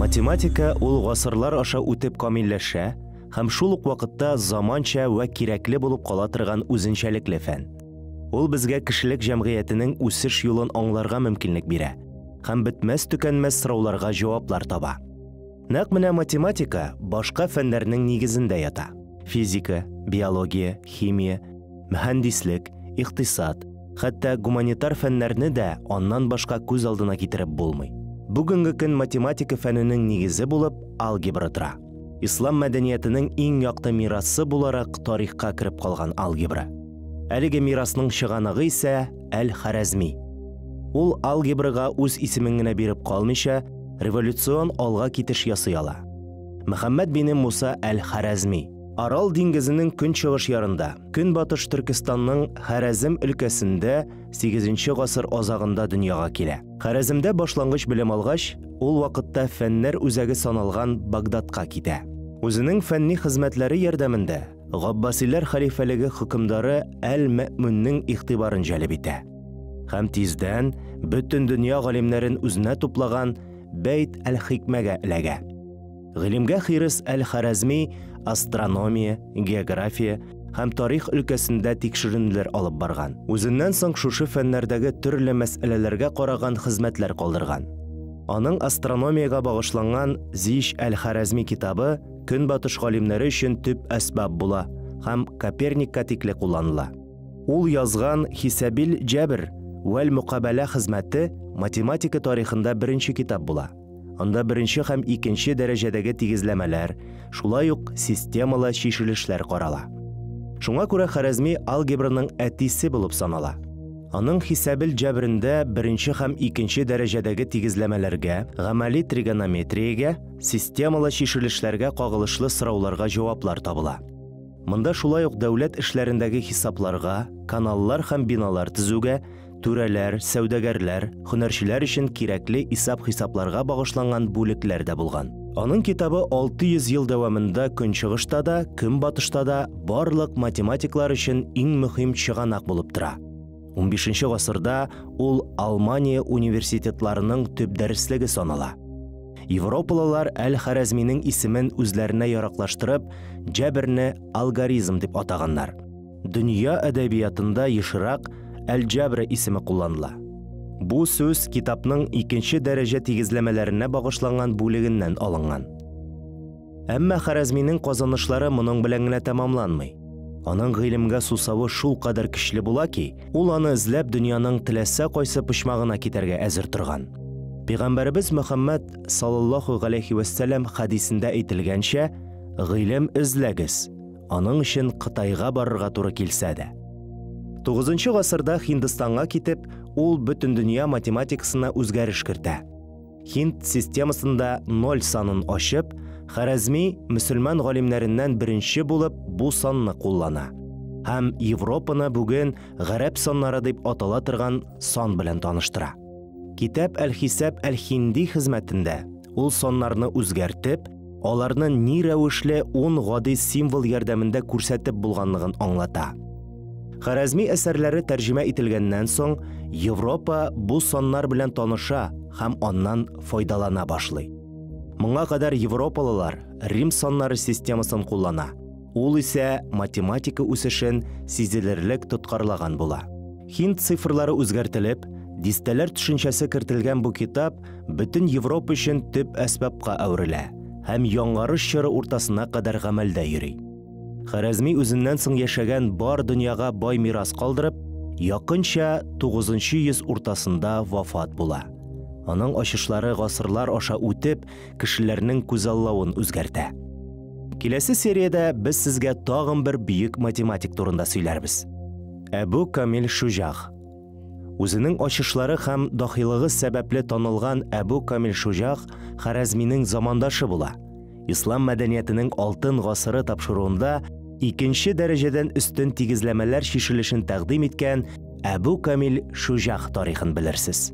Математика ул гасырлар аша үтеп камилләшә һәм шул ук вакытта заманча вә кирәкле булып кала торган үзенчәлекле фән. Ул безгә кешелек җәмгыятенең үсеш юлын аңларга мөмкинлек бирә һәм бетмәс-төкәнмәс сорауларга җаваплар таба. Нәкъ менә математика башка фәннәрнең нигезендә ята. Физика, биология, химия, мөһәндислек, икътисад, хәтта гуманитар фәннәрне дә аннан башка күз алдына китереп булмый. Бүгенге көн математика фәненең нигезе булып алгебра тора. Ислам мәдәниятенең иң якты мирасы буларак тарихка кереп калган алгебра. Әлеге мирасның чыганагы исә Әл-Харәзми. Ул алгебрага үз исемен генә биреп калмыйча, революцион алга китеш ясый ала. Мөхәммәд бине Муса Әл-Харәзми. Арал диңгезенең көнчыгыш ярында, Көнбатыш Төркестанның Харәзем өлкәсендә 8 гасыр азагында дөньяга килә. Харәземдә башлангыч белем алгач, ул вакытта фәннәр үзәге саналган Багдадка китә. Үзенең фәнни хезмәтләре ярдәмендә Габбасиләр хәлифәлеге хөкемдары Әл-Мәэмүннең игътибарын җәлеп итә. Һәм тиздән бөтен дөнья галимнәрен үзенә туплаган Бәйт әл-Хикмәгә эләгә. Гыйлемгә хирыс Әл-Харәзми астрономия, география һәм тарих өлкәсендә тикшеренүләр алып барган. Үзеннән соң шушы фәннәрдәге төрле мәсьәләләргә караган хезмәтләр калдырган. Аның астрономиягә багышланган Зиш әл-Харәзми китабы Көнбатыш галимнәре өчен төп әсбап була һәм Коперникка тикле кулланыла. Ул язган Хисәбил җәбр вәл мөкабәлә хезмәте математика тарихында беренче китап була. Анда беренче һәм икенче дәрәҗәдәге тигезләмәләр, шулай ук системалы чишелешләр карала. Шуңа күрә Харәзми алгебраның әтисе булып санала. Аның Хисәбел җәбрендә беренче һәм икенче дәрәҗәдәге тигезләмәләргә, гамәли тригонометриягә, системалы чишелешләргә кагылышлы сорауларга җаваплар табыла. Монда шулай ук дәүләт эшләрендәге хисапларга, каналлар һәм биналар төзүгә, түрәләр, сәүдәгәрләр, һөнәрчеләр өчен кирәкле исап-хисапларга багышланган бүлекләр дә булган. Аның китабы 600 ел дәвамында Көнчыгышта да, Көнбатышта да барлык математиклар өчен иң мөһим чыганак булып тора. 15 гасырда ул Алмания университетларының төп дәреслеге санала. Европалылар Әл-Харәзминең исемен үзләренә яраклаштырып, җәберне алгоризм дип атаганнар. Дөнья әдәбиятында ешрак Әл-Җабра исеме кулланыла. Бу сүз китапның икенче дәрәҗә тигезләмәләренә багышланган бүлегеннән алынган. Әмма Харәзминең казанышлары моның белән генә тәмамланмый. Аның гыйлемгә сусавы шулкадәр көчле була ки, ул аны эзләп дөньяның теләсә кайсы почмагына китәргә әзер торган. Пәйгамбәребез Мөхәммәд саллаллаһу галәйһи вәссәлам хәдисендә әйтелгәнчә, гыйлем эзләгез, аның өчен Кытайга барырга туры килсә дә. 9 гасырда Һиндстанга китеп, ул бөтен дөнья математикасына үзгәреш кертә. Һинд системасында ноль санын ачып, Харәзми мөселман галимнәреннән беренче булып бу санны куллана. Һәм Европаны бүген гарәп саннары дип атала торган сан белән таныштыра. Китап әл-Хисаб әл-Хинди хезмәтендә ул саннарны үзгәртеп, аларны ни рәвешле 10 гади символ ярдәмендә күрсәтеп булганлыгын аңлата. Харәзми әсәрләре тәрҗемә ителгәннән соң, Европа бу саннар белән таныша һәм аннан файдалана башлый. Моңа кадәр европалылар Рим саннары системасын куллана. Ул исә математика үсешен сизелерлек тоткарлаган була. Һинд цифрлары үзгәртелеп, дистәләр төшенчәсе кертелгән бу китап бөтен Европа өчен төп әсбапка әверелә һәм яңарыш чоры уртасына кадәр гамәлдә йөри. Харәзми үзеннән соң яшәгән бар дөньяга бай мирас калдырып, якынча 9 йөз уртасында вафат була. Аның ачышлары гасырлар аша үтеп, кешеләрнең күзаллавын үзгәртә. Киләсе сериядә без сезгә тагын бер бөек математик турында сөйләрбез. Әбу Камил Шуҗах. Үзенең ачышлары һәм дахилыгы сәбәпле танылган Әбу Камил Шуҗах Харәзминең замандашы була. Ислам мәдәниятенең алтын гасыры тапшыруында икенче дәрәҗәдән өстен тигезләмәләр чишелешен тәкъдим иткән Әбу Камил Шуҗах тарихын белерсез.